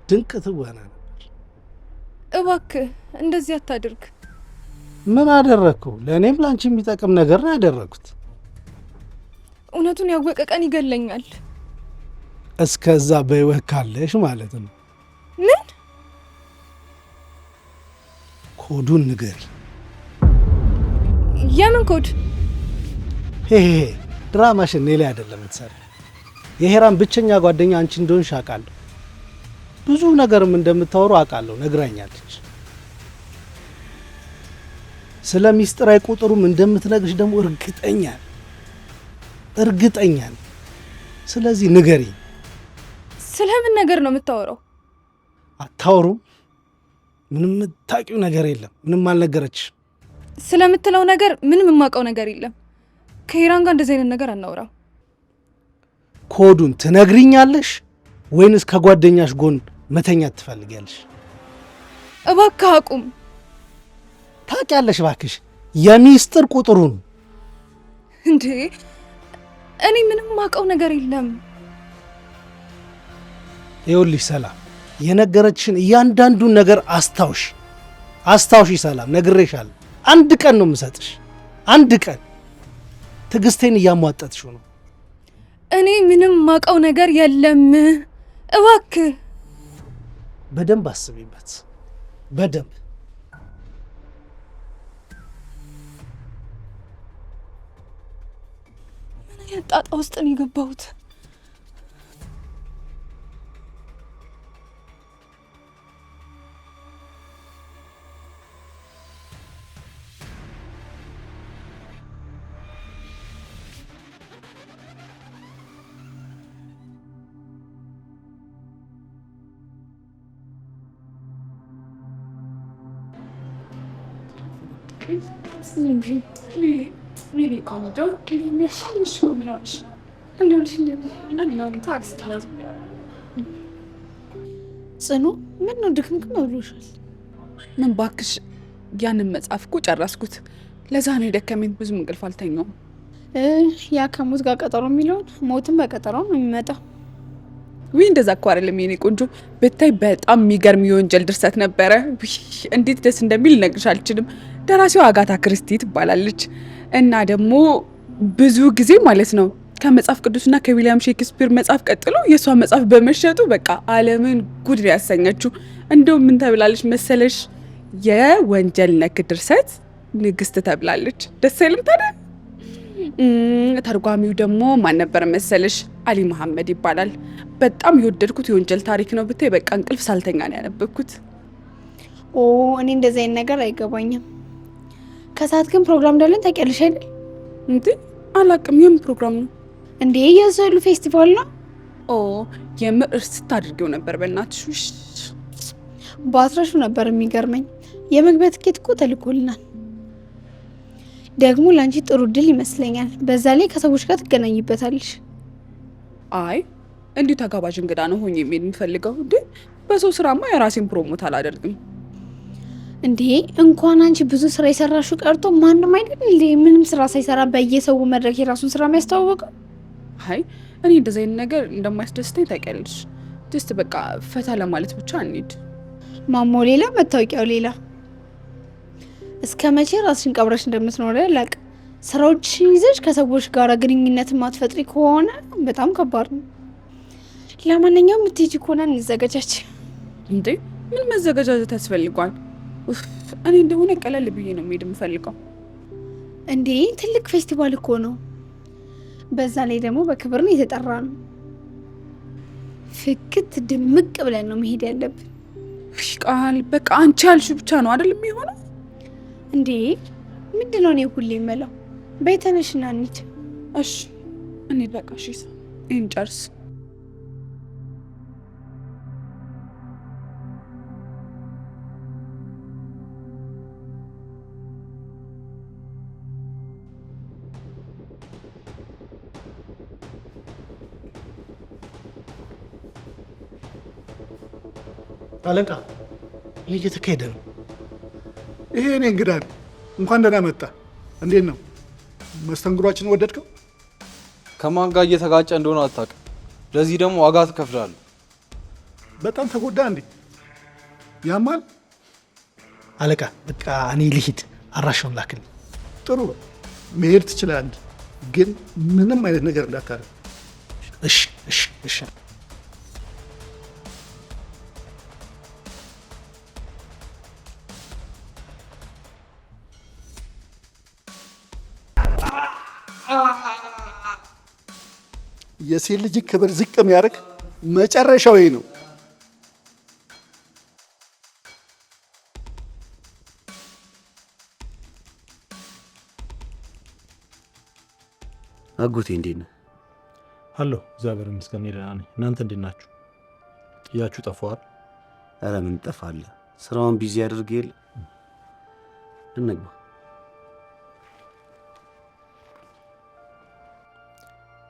ድንቅ ትወና ነበር። እባክህ እንደዚህ አታድርግ። ምን አደረግኩ? ለእኔም ለአንቺ የሚጠቅም ነገር ነው ያደረግኩት። እውነቱን ያወቀ ቀን ይገለኛል። እስከዛ በሕይወት ካለሽ ማለት ነው። ምን? ኮዱን ንገሪ። የምን ኮድ? ሄ ድራማሽን እኔ ላይ አይደለም የምትሰሪው። የሄራን ብቸኛ ጓደኛ አንቺ እንደሆንሽ አውቃለሁ። ብዙ ነገርም እንደምታወሩ አውቃለሁ፣ ነግራኛለች። ስለ ሚስጥራዊ ቁጥሩም እንደምትነግርሽ ደግሞ እርግጠኛ እርግጠኛ ነኝ። ስለዚህ ንገሪ። ስለምን ነገር ነው የምታወራው? አታወሩም? ምንም የምታውቂው ነገር የለም። ምንም አልነገረችሽም? ስለምትለው ነገር ምንም የማውቀው ነገር የለም። ከሄራን ጋር እንደዚህ አይነት ነገር አናወራም። ኮዱን ትነግሪኛለሽ ወይንስ ከጓደኛሽ ጎን መተኛት ትፈልጊያለሽ? እባክህ አቁም። ታውቂያለሽ፣ እባክሽ የሚስጥር ቁጥሩን። እንዴ እኔ ምንም የማውቀው ነገር የለም። ይኸውልሽ ሰላም፣ የነገረችሽን እያንዳንዱን ነገር አስታውሽ አስታውሽ። ሰላም፣ ነግሬሻለሁ። አንድ ቀን ነው የምሰጥሽ፣ አንድ ቀን። ትዕግስቴን እያሟጠጥሽው ነው። እኔ ምንም የማውቀው ነገር የለም። እባክህ በደንብ አስቢበት፣ በደንብ። ምን አይነት ጣጣ ውስጥ ነው የገባሁት? ጽኑ፣ ምን ነው ድክምክም ብሎሻል? ምን ባክሽ፣ ያንን መጽሐፍ እኮ ጨረስኩት። ለዛ ነው የደከመኝ። ብዙም እንቅልፍ አልተኛውም። ያ ከሞት ጋር ቀጠሮ የሚለውን ሞትም በቀጠሮ ነው የሚመጣው። ውይ እንደዛ እኮ አይደለም የኔ ቆንጆ። ብታይ በጣም የሚገርም የወንጀል ድርሰት ነበረ። ውይ እንዴት ደስ እንደሚል ልነግርሽ አልችልም። ደራሲዋ አጋታ ክርስቲ ትባላለች እና ደግሞ ብዙ ጊዜ ማለት ነው ከመጽሐፍ ቅዱስና ከዊሊያም ሼክስፒር መጽሐፍ ቀጥሎ የእሷ መጽሐፍ በመሸጡ በቃ ዓለምን ጉድ ነው ያሰኘችው። እንደውም ምን ተብላለች መሰለሽ? የወንጀል ነክ ድርሰት ንግስት ተብላለች። ደስ አይልም ታዲያ? ተርጓሚው ደግሞ ማን ነበር መሰለሽ? አሊ መሐመድ ይባላል። በጣም የወደድኩት የወንጀል ታሪክ ነው። ብታይ በቃ እንቅልፍ ሳልተኛ ነው ያነበብኩት። ኦ እኔ እንደዚህ አይነት ነገር አይገባኝም። ከሰዓት ግን ፕሮግራም እንዳለን ታውቂያለሽ አይደል? እንዴ አላቅም። የምን ፕሮግራም ነው እንዴ? የስዕሉ ፌስቲቫል ነው። ኦ የምር ስታድርጊው ነበር። በእናትሽ ባትረሹ ነበር የሚገርመኝ። የመግቢያ ትኬት እኮ ተልኮልናል። ደግሞ ለአንቺ ጥሩ እድል ይመስለኛል። በዛ ላይ ከሰዎች ጋር ትገናኝበታለሽ። አይ እንዲሁ ተጋባዥ እንግዳ ነው ሆኜ የሚሄድ የምፈልገው። እንዴ በሰው ስራማ የራሴን promote አላደርግም። እንዴ እንኳን አንቺ ብዙ ስራ የሰራሽው ቀርቶ ማንም አይደል እንዴ ምንም ስራ ሳይሰራ በየሰው መድረክ የራሱን ስራ የሚያስተዋወቀው? አይ እኔ እንደዚህ አይነት ነገር እንደማያስደስተኝ ታውቂያለሽ። Just በቃ ፈታ ለማለት ብቻ እንሂድ። ማሞ ሌላ፣ መታወቂያው ሌላ። እስከ መቼ ራስሽን ቀብረሽ እንደምትኖሪ አላውቅም። ስራዎችሽን ይዘሽ ከሰዎች ጋር ግንኙነት ማትፈጥሪ ከሆነ በጣም ከባድ ነው። ለማንኛውም የምትሄጂ ከሆነ እንዘገጃች። እንዴ ምን መዘገጃጀት ያስፈልጓል? እኔ እንደሆነ ቀለል ብዬ ነው የምሄድ የምፈልገው። እንዴ ትልቅ ፌስቲቫል እኮ ነው። በዛ ላይ ደግሞ በክብር ነው የተጠራ ነው። ፍክት ድምቅ ብለን ነው መሄድ ያለብን። ቃል በቃ አንቺ ያልሽው ብቻ ነው አይደል የሚሆነው? እንዴ ምንድን ነው እኔ ሁሌ የምለው? በይ ተነሽና እንሂድ። እሺ እንሂድ በቃ። እሺ ይሄን ጨርስ። አለቃ ምን እየተካሄደ ነው? ይሄ እኔ እንግዳ ነው። እንኳን ደህና መጣ። እንዴት ነው መስተንግዷችን ወደድከው? ከማን ጋር እየተጋጨ እንደሆነ አታውቅም። ለዚህ ደግሞ ዋጋ ትከፍላለህ። በጣም ተጎዳ እንዴ? ያማል። አለቃ በቃ እኔ ልሂድ፣ አድራሻውን ላክልኝ። ጥሩ መሄድ ትችላለህ፣ ግን ምንም አይነት ነገር እንዳታደርግ። እሺ እሺ እሺ። የሴት ልጅ ክብር ዝቅ የሚያደርግ መጨረሻው ይሄ ነው። አጎቴ እንዴት ነህ? አለሁ፣ እግዚአብሔር ይመስገን ደህና ነኝ። እናንተ እንዴት ናችሁ? ጥያችሁ ጠፋዋል። ኧረ ምን ጠፋለህ? ስራውን busy አድርግ የለ። እንግባ።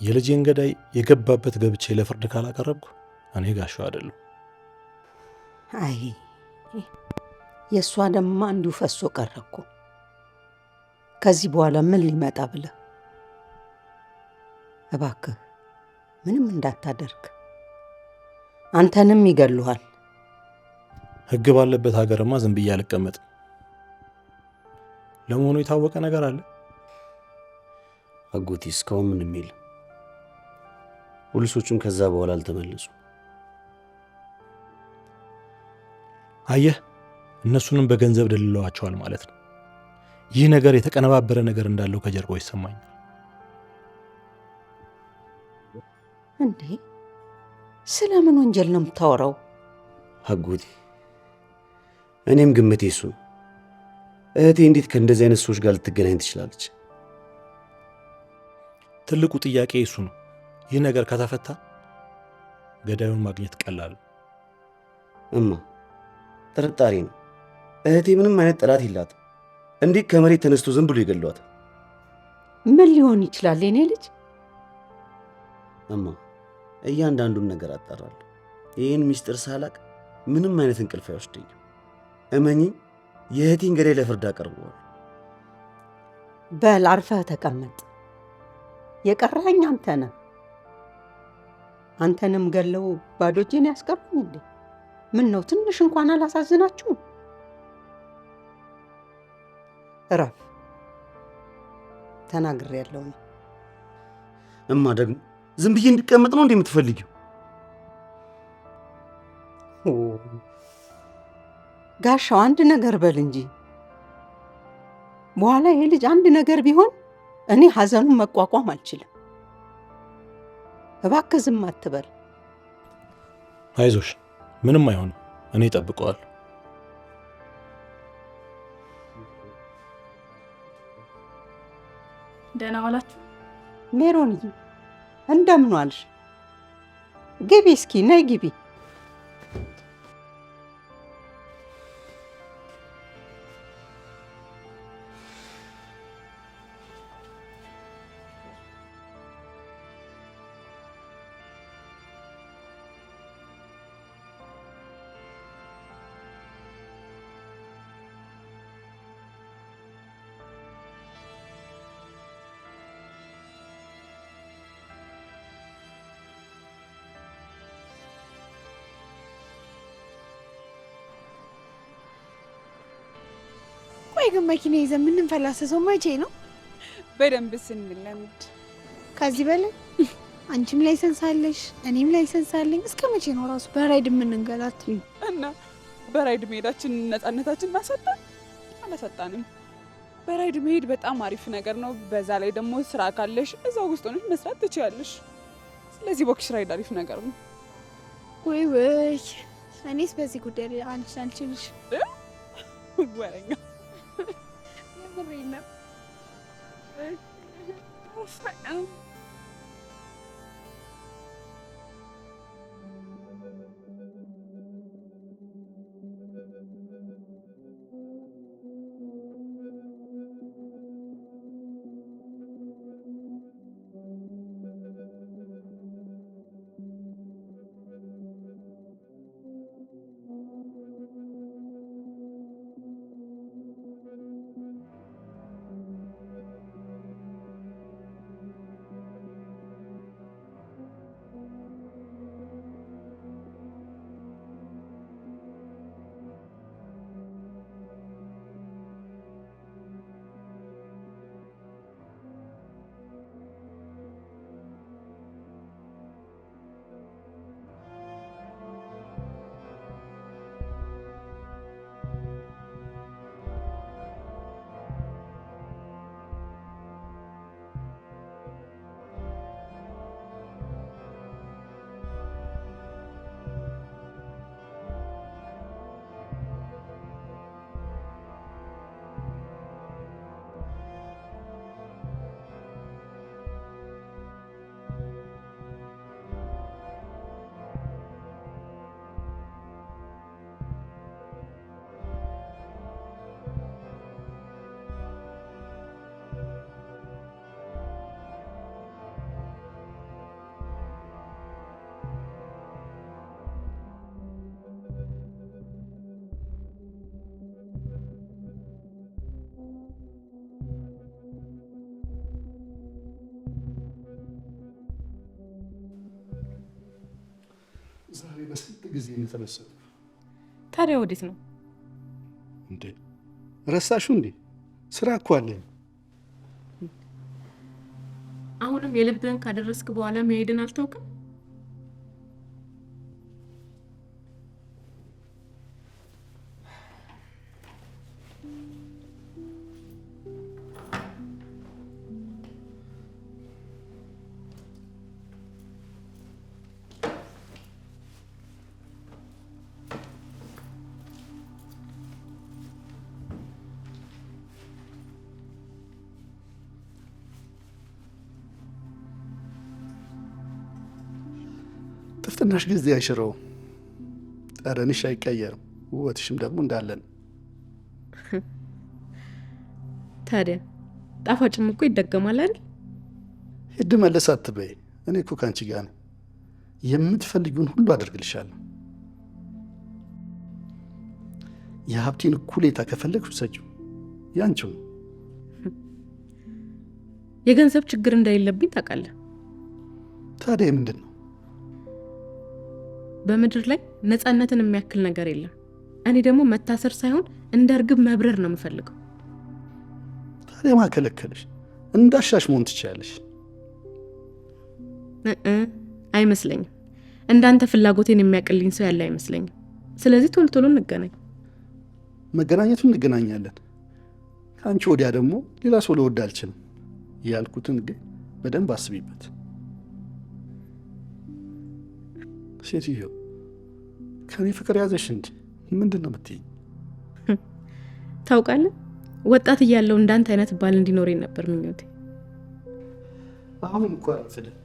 የልጄን ገዳይ የገባበት ገብቼ ለፍርድ ካላቀረብኩ እኔ ጋሻው አይደለሁ። አይ የእሷ ደማ እንዲሁ ፈሶ ቀረ እኮ። ከዚህ በኋላ ምን ሊመጣ ብለህ? እባክህ ምንም እንዳታደርግ፣ አንተንም ይገሉሃል። ሕግ ባለበት ሀገርማ ዝም ብዬ አልቀመጥም። ለመሆኑ የታወቀ ነገር አለ? አጎቴ እስካሁን ምንም የለም። ፖሊሶቹም ከዛ በኋላ አልተመለሱም። አየህ፣ እነሱንም በገንዘብ ደልለዋቸዋል ማለት ነው። ይህ ነገር የተቀነባበረ ነገር እንዳለው ከጀርባው ይሰማኛል። እንዴ ስለምን ወንጀል ነው የምታወራው? አጎቴ እኔም ግምቴ እሱ ነው። እህቴ እንዴት ከእንደዚህ አይነት ሰዎች ጋር ልትገናኝ ትችላለች? ትልቁ ጥያቄ እሱ ነው። ይህ ነገር ከተፈታ ገዳዩን ማግኘት ቀላል። እማ ጥርጣሬ ነው። እህቴ ምንም አይነት ጠላት የላትም። እንዴት ከመሬት ተነስቶ ዝም ብሎ ይገሏታል? ምን ሊሆን ይችላል የኔ ልጅ? እማ እያንዳንዱን ነገር አጣራለሁ። ይህን ሚስጥር ሳላቅ ምንም አይነት እንቅልፍ አይወስደኝም። እመኚኝ፣ የእህቴን ገዳይ ለፍርድ አቀርበዋለሁ። በል አርፈህ ተቀመጥ። የቀረኸኝ አንተ ነህ። አንተንም ገለው ባዶ እጄን ያስቀሩኝ እንዴ? ምን ነው ትንሽ እንኳን አላሳዝናችሁም? እረፍ። ተናግሬያለሁ። እማ ደግሞ ዝም ብዬ እንድቀመጥ ነው እንዴ የምትፈልጊው? ጋሻው አንድ ነገር በል እንጂ። በኋላ ይሄ ልጅ አንድ ነገር ቢሆን እኔ ሀዘኑን መቋቋም አልችልም። እባክህ ዝም አትበል። አይዞሽ፣ ምንም አይሆንም። እኔ እጠብቀዋለሁ። ደህና ዋላችሁ? ሜሮንዬ እንደምን ዋልሽ? ግቢ እስኪ ነይ ግቢ። ቆይ ግን መኪና ይዘን የምንፈላሰሰው መቼ ነው? በደንብ ስንለምድ። ከዚህ በላይ አንቺም license አለሽ፣ እኔም license አለኝ። እስከ መቼ ነው ራሱ በራይድ የምንንገላት? እና በራይድ መሄዳችን ነፃነታችን እናሰጣን አላሰጣንም? በራይድ መሄድ በጣም አሪፍ ነገር ነው። በዛ ላይ ደግሞ ስራ ካለሽ እዛው ውስጥ ሆነሽ መስራት ትችያለሽ። ስለዚህ ቦክሽ ራይድ አሪፍ ነገር ነው። ወይ ወይ፣ እኔስ በዚህ ጉዳይ ላይ አንቺን አልችልሽ። ወረኛ የምሬን ነው። ዛሬ በስንት ጊዜ ነው የተመሰጥኩት። ታዲያ ወዴት ነው እንዴ? ረሳሹ እንዴ? ስራ እኮ አለኝ። አሁንም የልብህን ካደረስክ በኋላ መሄድን አልተውክም? ጥፍጥናሽ ጊዜ አይሽረውም፣ ጠረንሽ አይቀየርም፣ ውበትሽም ደግሞ እንዳለ ነው። ታዲያ ጣፋጭም እኮ ይደገማል አይደል? ሂድ መለስ አትበይ። እኔ እኮ ከአንቺ ጋር ነኝ። የምትፈልጊውን ሁሉ አደርግልሻለሁ። የሀብቴን እኩሌታ ከፈለግሽ ውሰጂው፣ ያንቺው ነው። የገንዘብ ችግር እንደሌለብኝ ታውቃለህ። ታዲያ ምንድን ነው? በምድር ላይ ነፃነትን የሚያክል ነገር የለም። እኔ ደግሞ መታሰር ሳይሆን እንደ እርግብ መብረር ነው የምፈልገው። ታዲያ ማን ከለከለሽ? እንዳሻሽ መሆን ትችያለሽ። አይመስለኝም። እንዳንተ ፍላጎቴን የሚያቅልኝ ሰው ያለ አይመስለኝም። ስለዚህ ቶሎ ቶሎ እንገናኝ። መገናኘቱን እንገናኛለን። ከአንቺ ወዲያ ደግሞ ሌላ ሰው ልወድ አልችልም። ያልኩትን ግን በደንብ አስቢበት። ሴትዮ ከኔ ፍቅር ያዘሽ እንጂ ምንድን ነው የምትይኝ? ታውቃለህ፣ ወጣት እያለሁ እንዳንተ አይነት ባል እንዲኖረኝ ነበር ምኞቴ። አሁን እኮ አልፈለም።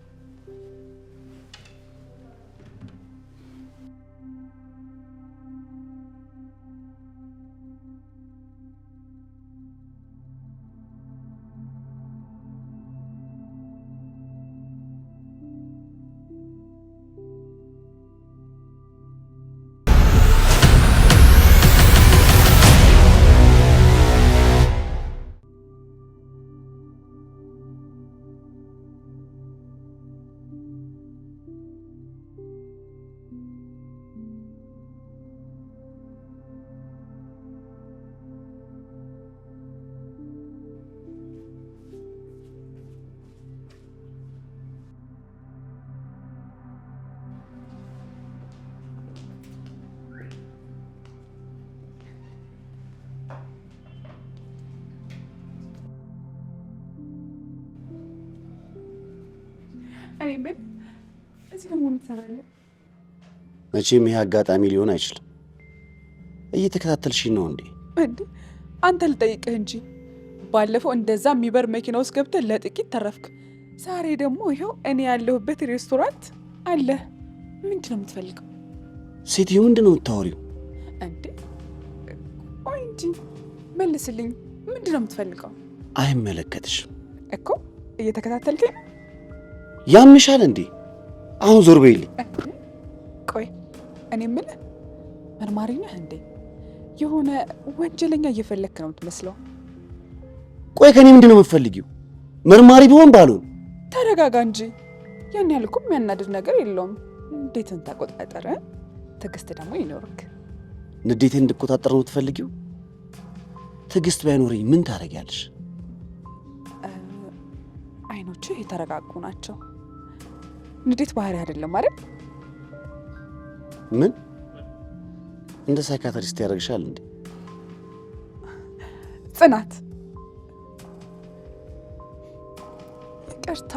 መቼም ይሄ አጋጣሚ ሊሆን አይችልም። እየተከታተልሽኝ ነው እንዴ? እንዴ አንተ ልጠይቅህ እንጂ ባለፈው እንደዛ የሚበር መኪና ውስጥ ገብተህ ለጥቂት ተረፍክ። ዛሬ ደግሞ ይኸው እኔ ያለሁበት ሬስቶራንት አለ። ምንድን ነው የምትፈልገው? ሴትዮ ምንድን ነው የምታወሪው? እንዴ ቆይ እንጂ መልስልኝ። ምንድን ነው የምትፈልገው? አይመለከትሽም እኮ እየተከታተልከኝ ነው። ያምሻል እንዴ? አሁን ዞር በይልኝ። ቆይ እኔ የምልህ መርማሪ ነህ እንዴ? የሆነ ወንጀለኛ እየፈለክ ነው የምትመስለው። ቆይ ከኔ ምንድን ነው የምትፈልጊው? መርማሪ ቢሆን ባልሆን። ተረጋጋ እንጂ ያን ያህል እኮ የሚያናድድ ነገር የለውም። እንዴትን ተቆጣጠረ፣ ትዕግስት ደግሞ ይኖርክ። ንዴቴን እንድቆጣጠር ነው የምትፈልጊው? ትዕግስት ባይኖረኝ ምን ታደርጊያለሽ? አይኖችህ የተረጋጉ ናቸው። ንዴት ባህሪ አይደለም አይደል? ምን እንደ psychiatrist ያደርግሻል እንዴ? ጽናት፣ ይቅርታ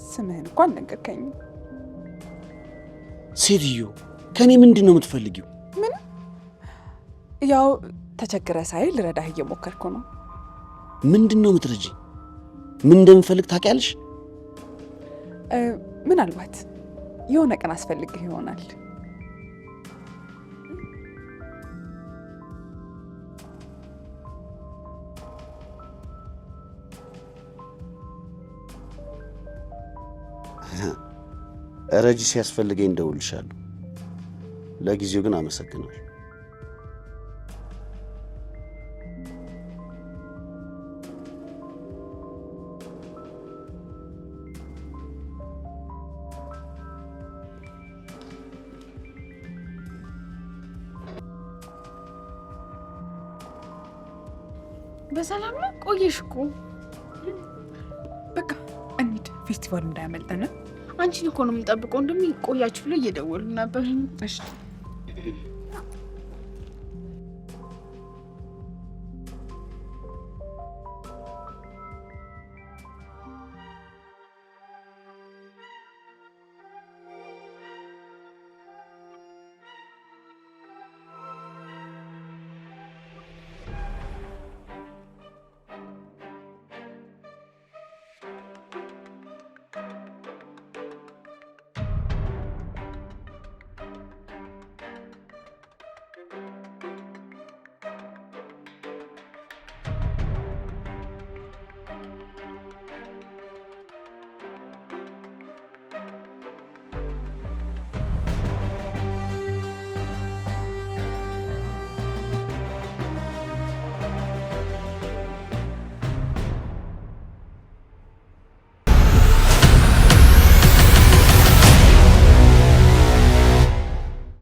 ስምህን እንኳን አልነገርከኝም። ሴትዮ ከኔ ምንድን ነው የምትፈልጊው? ምን ያው ተቸግረ ሳይል ልረዳህ እየሞከርኩ ነው። ምንድን ነው የምትረጂኝ? ምን እንደምፈልግ ታውቂያለሽ? ምናልባት የሆነ ቀን አስፈልግህ ይሆናል። ረጂ ሲያስፈልገኝ እደውልልሻለሁ። ለጊዜው ግን አመሰግናለሁ። በሰላም ነው? ቆየሽ እኮ። በቃ እንሂድ፣ ፌስቲቫሉ እንዳያመልጠን። አንቺን እኮ ነው የምንጠብቀው። እንደውም ቆያችሁ ብሎ እየደወሉ ነበር። እሺ።